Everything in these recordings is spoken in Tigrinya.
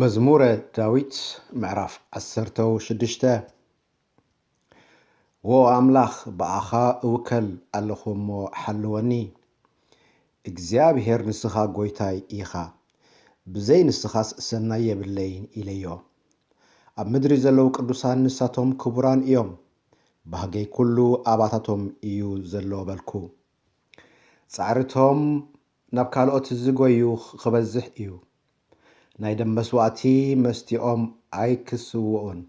መዝሙረ ዳዊት ምዕራፍ ዓሰርተ ሽዱሽተ። ዎ ኣምላኽ፣ ብኣኻ እውከል ኣለኹ እሞ ሓልወኒ። እግዚኣብሔር ንስኻ ጐይታይ ኢኻ፣ ብዘይ ንስኻስ ሰናይ የብለይን ኢለዮ። ኣብ ምድሪ ዘለዉ ቅዱሳን ንሳቶም ክቡራን እዮም፣ ባህገይ ኩሉ ኣባታቶም እዩ ዘሎ በልኩ። ጻዕርቶም ናብ ካልኦት ዝጎዩ ክበዝሕ እዩ። ናይ ደም መስዋእቲ መስቲኦም ኣይክስውኡን፣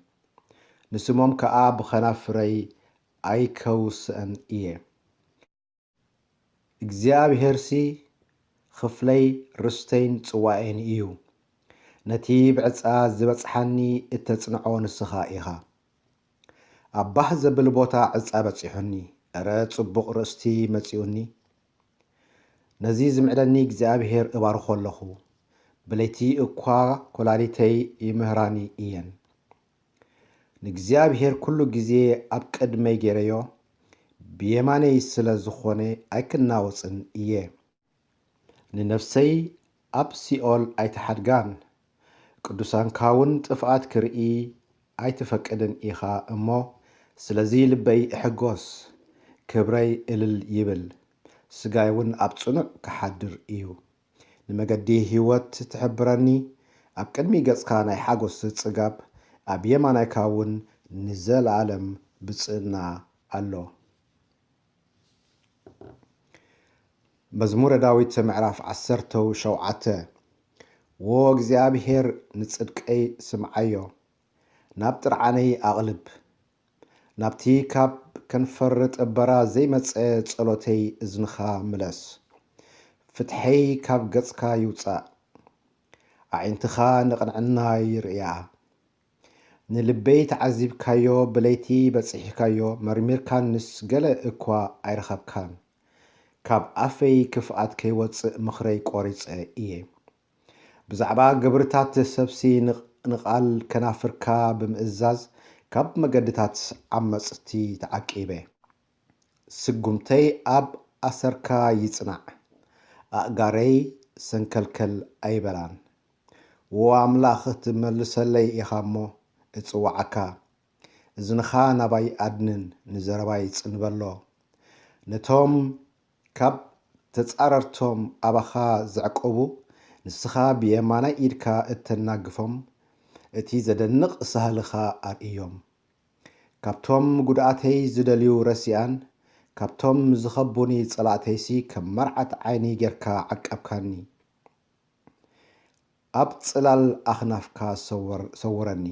ንስሞም ከኣ ብኸናፍረይ ኣይከውስእን እየ። እግዚኣብሄርሲ ኽፍለይ ርስተይን ጽዋኤን እዩ። ነቲ ብዕጻ ዝበጽሓኒ እተጽንዖ ንስኻ ኢኻ። ኣብ ባህ ዘብል ቦታ ዕጻ በጺሑኒ፣ እረ ጽቡቕ ርእስቲ መጺኡኒ። ነዚ ዝምዕደኒ እግዚኣብሄር እባርኾ ኣለኹ። ብለይቲ እኳ ኰላሊተይ ይምህራኒ እየን። ንእግዚኣብሄር ኩሉ ግዜ ኣብ ቅድመይ ገይረዮ፣ ብየማነይ ስለ ዝኾነ ኣይክናወጽን እየ። ንነፍሰይ ኣብ ሲኦል ኣይትሓድጋን፣ ቅዱሳንካ እውን ጥፍኣት ክርኢ ኣይትፈቅድን ኢኻ እሞ፣ ስለዚ ልበይ እሕጎስ፣ ክብረይ እልል ይብል፣ ስጋይ እውን ኣብ ጽኑዕ ክሓድር እዩ። ንመገዲ ህይወት ትሕብረኒ፣ ኣብ ቅድሚ ገጽካ ናይ ሓጎስ ጽጋብ፣ ኣብ የማናይካ እውን ንዘለኣለም ብጽእና ኣሎ። መዝሙረ ዳዊት ምዕራፍ ዓሰርተ ሸውዓተ። ዎ እግዚኣብሄር፣ ንጽድቀይ ስምዓዮ፣ ናብ ጥርዓነይ ኣቕልብ። ናብቲ ካብ ከንፈር ጥበራ ዘይመጸ ጸሎተይ እዝንኻ ምለስ። ፍትሐይ ካብ ገጽካ ይውጻእ። ኣዒንትኻ ንቕንዕና ይርእያ። ንልበይ ተዓዚብካዮ፣ ብለይቲ በጺሕካዮ፣ መርሚርካንስ ገለ እኳ ኣይረኸብካን። ካብ ኣፈይ ክፍኣት ከይወጽእ ምኽረይ ቈሪጸ እየ። ብዛዕባ ግብርታት ሰብሲ ንቕ-፣ ንቓል ከናፍርካ ብምእዛዝ፣ ካብ መገድታት ዓመጽቲ ተዓቂበ። ስጉምተይ ኣብ ኣሰርካ ይጽናዕ፣ ኣእጋረይ ሰንከልከል ኣይበላን። ዎ ኣምላኽ፣ ትመልሰለይ ኢኻ እሞ እጽውዓካ። እዝንኻ ናባይ ኣድንን፣ ንዘረባይ ጽንበሎ። ነቶም ካብ ተጻረርቶም ኣባኻ ዘዕቆቡ፣ ንስኻ ብየማናይ ኢድካ እተናግፎም፣ እቲ ዘደንቕ ሳህልኻ ኣርእዮም። ካብቶም ጉድኣተይ ዝደልዩ ረሲኣን፣ ካብቶም ዝኸቡኒ ጸላእተይሲ ከም መርዓት ዓይኒ ጌርካ ዓቀብካኒ። ኣብ ጽላል ኣኽናፍካ ሰወር-፣ ሰውረኒ።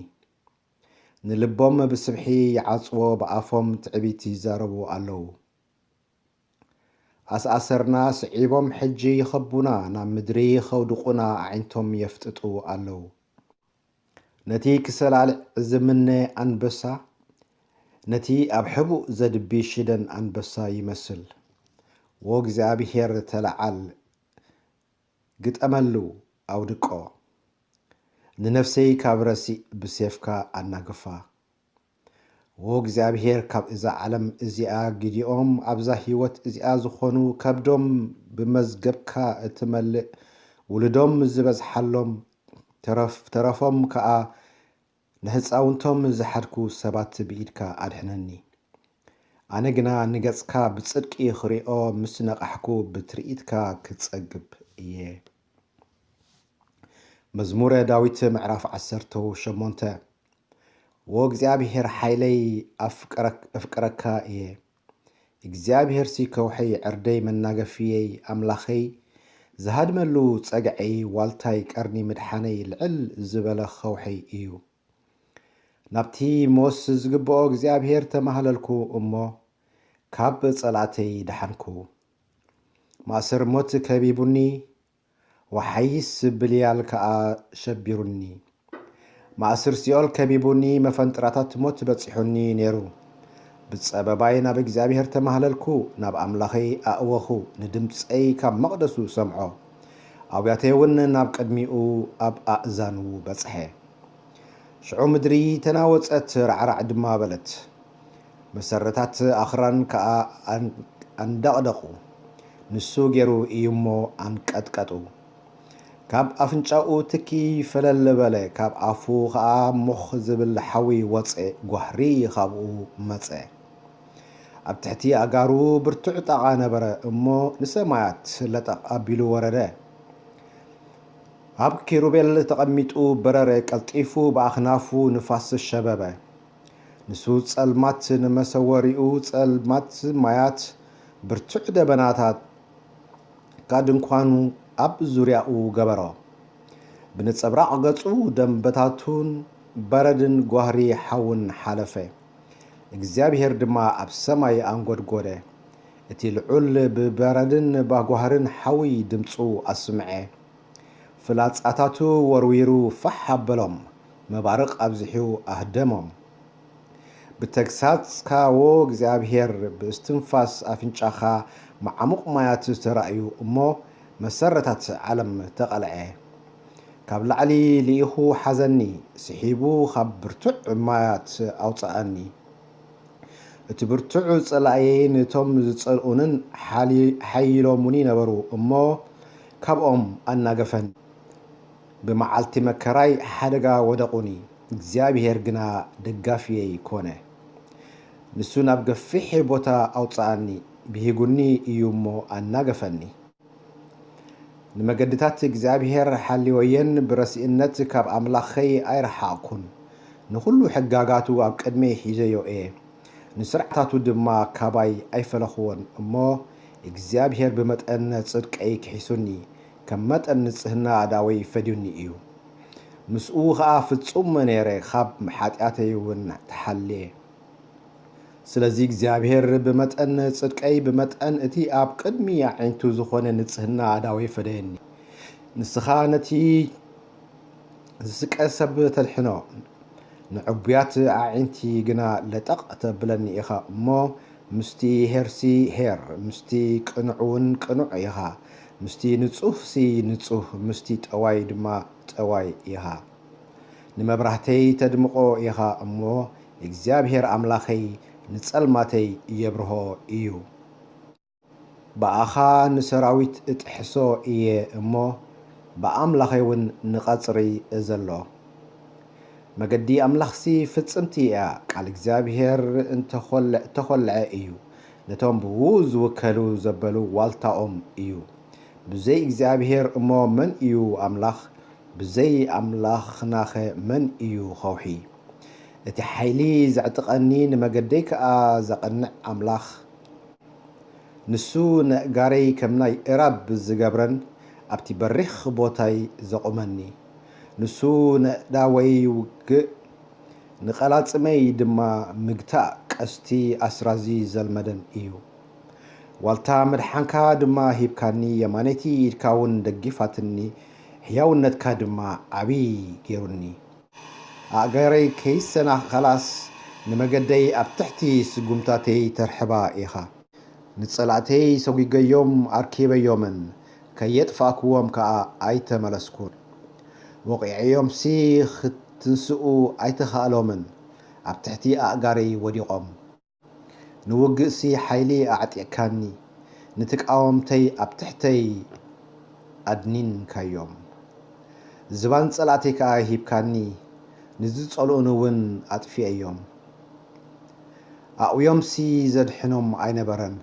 ንልቦም ብስብሒ ይዓጽዎ፣ ብኣፎም ትዕቢት ይዛረቡ ኣለዉ። ኣስኣሰርና ስዒቦም ሕጂ ይኸቡና፣ ናብ ምድሪ ኸውድቑና ኣዒንቶም የፍጥጡ ኣለዉ። ነቲ ክሰላልዕ ዝምነ ኣንበሳ፣ ነቲ ኣብ ሕቡእ ዘድቢ ሽደን ኣንበሳ ይመስል። ዎ እግዚኣብሄር፣ ተለዓል፣ ግጠመሉ፣ ኣውድቆ። ንነፍሰይ ካብ ረሲእ ብሴፍካ ኣናግፋ። ዎ እግዚኣብሄር፣ ካብ እዛ ዓለም እዚኣ ግዲኦም፣ ኣብዛ ህይወት እዚኣ ዝኾኑ፣ ከብዶም ብመዝገብካ እትመልእ፣ ውሉዶም ዝበዝሓሎም፣ ተረፍ-፣ ተረፎም ከኣ ንሕጻውንቶም ዝሓድኩ ሰባት ብኢድካ ኣድሕነኒ። ኣነ ግና ንገጽካ ብጽድቂ ክሪኦ ምስ ነቓሕኩ፣ ብትርኢትካ ክጸግብ እየ። መዝሙረ ዳዊት ምዕራፍ ዓሰርተ ሸሞንተ። ዎ እግዚኣብሄር ሓይለይ፣ ኣፍቅረክ-፣ ኣፍቅረካ እየ። እግዚኣብሄርሲ ከውሐይ፣ ዕርደይ፣ መናገፍየይ፣ ኣምላኸይ፣ ዝሃድመሉ ጸግዐይ፣ ዋልታይ፣ ቀርኒ ምድሓነይ፣ ልዕል ዝበለ ኸውሐይ እዩ። ናብቲ ሞስ ዝግብኦ እግዚኣብሄር ተማህለልኩ እሞ፣ ካብ ጸላእተይ ደሓንኩ። ማእሰር ሞት ከቢቡኒ፣ ወሓይስ ብልያል ከኣ ሸቢሩኒ። ማእስር ሲኦል ከቢቡኒ፣ መፈንጥራታት ሞት በጺሑኒ ነይሩ። ብጸበባይ ናብ እግዚኣብሄር ተማህለልኩ፣ ናብ ኣምላኸይ ኣእወኹ፣ ንድምጸይ ካብ መቕደሱ ሰምዖ። ኣውያተይ እውን ናብ ቅድሚኡ ኣብ ኣእዛኑ በጽሐ። ሽዑ ምድሪ ተናወጸት፣ ራዕራዕ ድማ በለት። መሰረታት ኣኽራን ከኣ ኣን-፣ ኣንደቕደቑ። ንሱ ገይሩ እዩ እሞ ኣንቀጥቀጡ። ካብ ኣፍንጫኡ ትኪ ፈለል በለ፣ ካብ ኣፉ ኸኣ ሞኽ ዝብል ሓዊ ወጸ፣ ጓህሪ ኻብኡ መጸ። ኣብ ትሕቲ ኣእጋሩ ብርቱዕ ጣቓ ነበረ እሞ፣ ንሰማያት ለጠቕ ኣቢሉ ወረደ። ኣብ ኪሩቤል ተቐሚጡ በረረ፣ ቀልጢፉ ብኣኽናፉ ንፋስ ሸበበ። ንሱ ጸልማት ንመሰወሪኡ፣ ጸልማት ማያት፣ ብርቱዕ ደበናታት ድንኳኑ ኣብ ዙርያኡ ገበሮ። ብነጸብራቕ ገጹ ደምበታቱን በረድን ጓህሪ ሓውን ሓለፈ። እግዚኣብሄር ድማ ኣብ ሰማይ ኣንጎድጎደ። እቲ ልዑል ብበረድን ባጓህርን ሓዊ ድምጹ ኣስምዐ። ፍላጻታቱ ወርዊሩ ፋሕ ኣበሎም፣ መባርቕ ኣብዚሑ ኣህደሞም። ብተግሳጽካ ዎ እግዚኣብሄር፣ ብእስትንፋስ ኣፍንጫኻ መዓሙቕ ማያት ተራእዩ እሞ፣ መሰረታት ዓለም ተቐልዐ። ካብ ላዕሊ ልኢኹ ሓዘኒ፣ ስሒቡ ኻብ ብርቱዕ ማያት ኣውጽኣኒ። እቲ ብርቱዕ ጸላእየይ ነቶም ዝጸልኡንን ሓሊ-፣ ሓይሎሙኒ ነበሩ እሞ፣ ካብኦም ኣናገፈኒ። ብመዓልቲ መከራይ ሓደጋ ወደቑኒ፣ እግዚኣብሄር ግና ደጋፊየይ ኮነ። ንሱ ናብ ገፊሕ ቦታ ኣውጽኣኒ፣ ብሂጉኒ እዩ እሞ ኣናገፈኒ። ንመገድታት እግዚኣብሄር ሓልወየን፣ ብረሲእነት ካብ ኣምላኸይ ኣይረሓቕኩን። ንኹሉ ሕጋጋቱ ኣብ ቅድመይ ሒዘዮ እየ፣ ንስርዓታቱ ድማ ካባይ ኣይፈለኽዎን እሞ፣ እግዚኣብሄር ብመጠን ጽድቀይ ክሒሱኒ፣ ከም መጠን ንጽህና ኣእዳወይ ፈድዩኒ እዩ። ምስኡ ኸኣ ፍጹም ነይረ፣ ካብ ሓጢኣተይ እውን ተሓልየ። ስለዚ እግዚኣብሄር ብመጠን ጽድቀይ፣ ብመጠን እቲ ኣብ ቅድሚ ኣዒንቱ ዝኾነ ንጽህና ኣእዳወይ ፈደየኒ። ንስኻ ነቲ ዝስቀ ሰብ ተድሕኖ፣ ንዕቡያት ኣዒንቲ ግና ለጠቕ ተብለኒ ኢኻ እሞ፣ ምስቲ ሄርሲ ሄር፣ ምስቲ ቅኑዕ እውን ቅኑዕ ኢኻ፣ ምስቲ ንጹህሲ ንጹህ፣ ምስቲ ጠዋይ ድማ ጠዋይ ኢኻ። ንመብራህተይ ተድምቖ ኢኻ እሞ፣ እግዚኣብሄር ኣምላኸይ ንጸልማተይ የብርሆ እዩ። ብኣኻ ንሰራዊት እጥሕሶ እየ እሞ፣ ብኣምላኸይ እውን ንቐጽሪ እዘሎ። መገዲ ኣምላኽሲ ፍጽምቲ እያ፣ ቃል እግዚኣብሄር እንተኾልዕ-፣ እተኾልዐ እዩ፣ ነቶም ብኡ ዝውከሉ ዘበሉ ዋልታኦም እዩ። ብዘይ እግዚኣብሄር እሞ መን እዩ ኣምላኽ? ብዘይ ኣምላኽናኸ መን እዩ ኸውሒ? እቲ ሓይሊ ዘዕጥቐኒ፣ ንመገደይ ከኣ ዘቕንዕ ኣምላኽ፣ ንሱ ነእጋረይ ከም ናይ እራብ ዝገብረን ኣብቲ በሪኽ ቦታይ ዘቑመኒ፣ ንሱ ነእዳወይ ውግእ፣ ንቐላጽመይ ድማ ምግታእ ቀስቲ ኣስራዚ ዘልመደን እዩ። ዋልታ ምድሓንካ ድማ ሂብካኒ፣ የማነይቲ ኢድካ እውን ደጊፋትኒ፣ ሕያውነትካ ድማ ዓብዪ ገይሩኒ። ኣእጋረይ ከይሰናኸላስ፣ ንመገደይ ኣብ ትሕቲ ስጉምታተይ ተርሕባ ኢኻ። ንጸላእተይ ሰጒገዮም ኣርኪበዮምን፣ ከየጥፋእክዎም ከኣ ኣይተመለስኩን። ወቒዐዮምሲ ክትንስኡ ኣይተኻእሎምን፣ ኣብ ትሕቲ ኣእጋረይ ወዲቖም። ንውግእሲ ሓይሊ ኣዕጢቕካኒ፣ ንትቃወምተይ ኣብ ትሕተይ ኣድኒንካዮም። ዝባን ጸላእተይ ከኣ ሂብካኒ፣ ንዝጸልኡኒ እውን ኣጥፊኤዮም። ኣእውዮምሲ ዘድሕኖም ኣይነበረን፣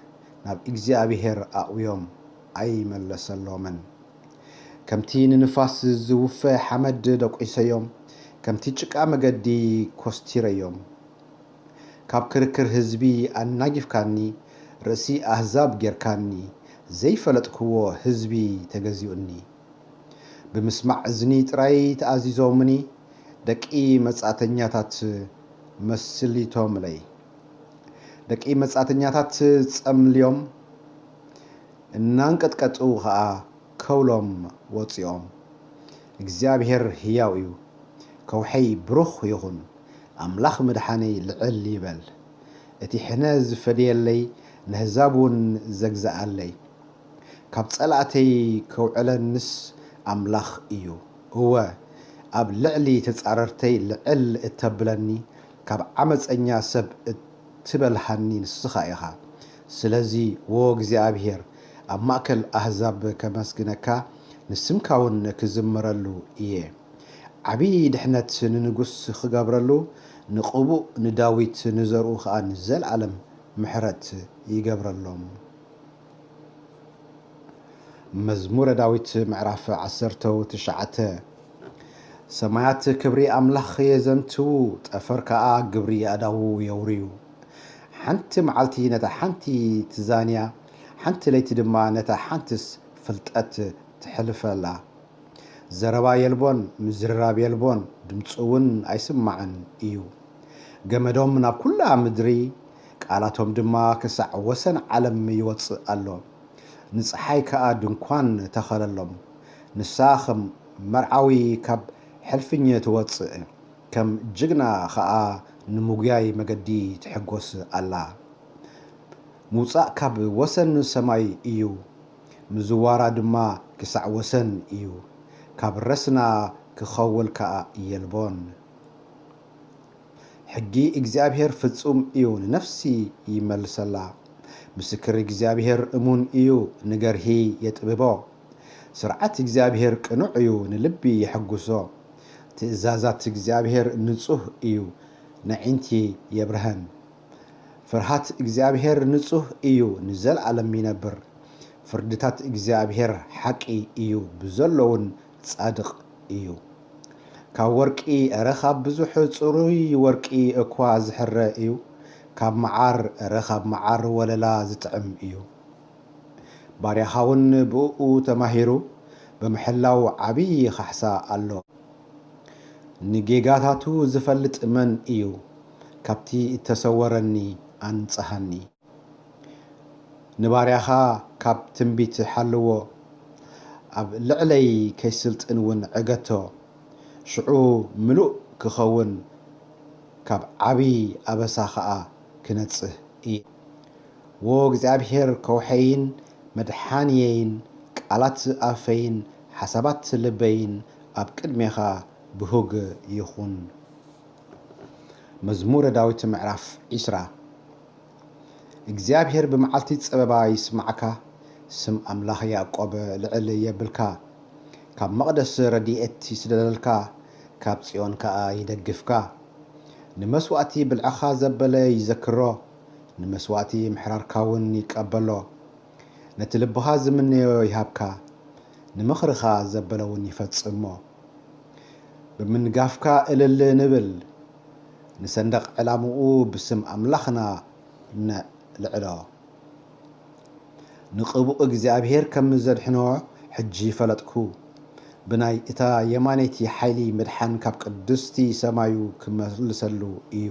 ናብ እግዚኣብሄር ኣእውዮም ኣይመለሰሎምን። ከምቲ ንንፋስ ዝውፈ ሓመድ ደቂሰዮም፣ ከምቲ ጭቃ መገዲ ኮስቲረዮም። ካብ ክርክር ህዝቢ ኣናጊፍካኒ፣ ርእሲ ኣህዛብ ጌርካኒ፣ ዘይፈለጥክዎ ህዝቢ ተገዚኡኒ። ብምስማዕ እዝኒ ጥራይ ተኣዚዞምኒ፣ ደቂ መጻእተኛታት መስሊቶምለይ። ደቂ መጻእተኛታት ጸምልዮም፣ እናንቀጥቀጡ ኸኣ ከውሎም ወጺኦም። እግዚኣብሄር ህያው እዩ፣ ከውሐይ ብሩኽ ይኹን፣ ኣምላኽ ምድሓነይ ልዕል ይበል። እቲ ሕነ ዝፈደየለይ፣ ነህዛብ እውን ዘግዝኣለይ፣ ካብ ጸላእተይ ከውዕለንስ ኣምላኽ እዩ። እወ፣ ኣብ ልዕሊ ተጻረርተይ ልዕል እተብለኒ፣ ካብ ዓመጸኛ ሰብ እትበልሃኒ ንስኻ ኢኻ። ስለዚ፣ ዎ እግዚኣብሄር፣ ኣብ ማእከል ኣህዛብ ከመስግነካ፣ ንስምካ እውን ክዝምረሉ እየ። ዓብዪ ድሕነት ንንጉስ ክገብረሉ፣ ንቕቡእ ንዳዊት ንዘርኡ ኸኣ ንዘለኣለም ምሕረት ይገብረሎም። መዝሙረ ዳዊት ምዕራፍ ዓሰርተ ትሽዓተ። ሰማያት ክብሪ ኣምላኽ የዘንትዉ፣ ጠፈር ከኣ ግብሪ ኣእዳዉ የውርዩ። ሓንቲ መዓልቲ ነታ ሓንቲ ትዛንያ፣ ሓንቲ ለይቲ ድማ ነታ ሓንትስ ፍልጠት ትሕልፈላ። ዘረባ የልቦን፣ ምዝርራብ የልቦን፣ ድምፂ እውን ኣይስማዕን እዩ። ገመዶም ናብ ኩላ ምድሪ፣ ቃላቶም ድማ ክሳዕ ወሰን ዓለም ይወፅእ ኣሎ። ንፀሓይ ከኣ ድንኳን ተኸለሎም። ንሳ ከም መርዓዊ ካብ ሕልፍኝ ትወፅእ፣ ከም ጅግና ኸኣ ንምጉያይ መገዲ ትሕጎስ ኣላ። ምውጻእ ካብ ወሰን ሰማይ እዩ፣ ምዝዋራ ድማ ክሳዕ ወሰን እዩ። ካብ ረስና ክኸውል ከኣ የልቦን። ሕጊ እግዚኣብሔር ፍጹም እዩ፣ ንነፍሲ ይመልሰላ። ምስክር እግዚኣብሔር እሙን እዩ፣ ንገርሂ የጥብቦ። ስርዓት እግዚኣብሔር ቅኑዕ እዩ፣ ንልቢ የሐጉሶ። ትእዛዛት እግዚኣብሔር ንጹህ እዩ፣ ነዒንቲ የብርሀን። ፍርሃት እግዚኣብሔር ንጹህ እዩ፣ ንዘለኣለም ይነብር። ፍርድታት እግዚኣብሔር ሓቂ እዩ፣ ብዘሎውን ጻድቕ እዩ። ካብ ወርቂ፣ እረ ካብ ብዙሕ ጽሩይ ወርቂ እኳ ዝሕረ እዩ። ካብ መዓር፣ እረ ካብ መዓር ወለላ ዝጥዕም እዩ። ባርያኻ እውን ብእኡ ተማሂሩ፣ ብምሕላው ዓብዪ ካሕሳ ኣሎ። ንጌጋታቱ ዝፈልጥ መን እዩ? ካብቲ እተሰወረኒ ኣንጽሃኒ። ንባርያኻ ካብ ትንቢት ሓልዎ፣ ኣብ ልዕለይ ከይስልጥን እውን ዕገቶ። ሽዑ ምሉእ ክኸውን፣ ካብ ዓብዪ ኣበሳ ኸኣ ክነጽህ እየ። ዎ እግዚኣብሔር ከውሐይን መድሓንየይን፣ ቃላት ኣፈይን ሓሳባት ልበይን ኣብ ቅድሜኻ ብሁግ ይኹን። መዝሙረ ዳዊት ምዕራፍ ዒስራ። እግዚኣብሔር ብመዓልቲ ጸበባ ይስማዕካ፣ ስም ኣምላኽ ያዕቆብ ልዕል የብልካ። ካብ መቕደስ ረድኤት ይስደደልካ፣ ካብ ጽዮን ከኣ ይደግፍካ። ንመስዋእቲ ብልዕኻ ዘበለ ይዘክሮ፣ ንመስዋእቲ ምሕራርካ እውን ይቀበሎ። ነቲ ልብኻ ዝምነዮ ይሃብካ፣ ንምኽርኻ ዘበለ እውን ይፈጽሞ። ብምንጋፍካ እልል ንብል፣ ንሰንደቕ ዕላምኡ ብስም ኣምላኽና ነልዕሎ። ንቕቡእ እግዚኣብሔር ከም ዘድሕኖ ሕጂ ፈለጥኩ። ብናይ እታ የማነይቲ ሓይሊ ምድሓን ካብ ቅድስቲ ሰማዩ ክመልሰሉ እዩ።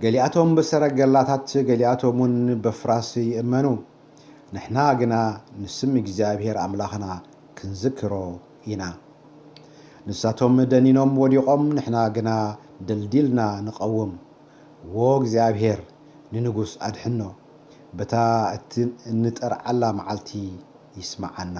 ገሊኣቶም ብሰረገላታት፣ ገሊኣቶም እውን በፍራስ ይእመኑ። ንሕና ግና ንስም እግዚኣብሔር ኣምላኽና ክንዝክሮ ኢና። ንሳቶም ደኒኖም ወዲቖም፣ ንሕና ግና ደልዲልና ንቐውም። ዎ እግዚኣብሔር፣ ንንጉስ ኣድሕኖ፣ በታ እትንጠርዓላ መዓልቲ ይስምዓና።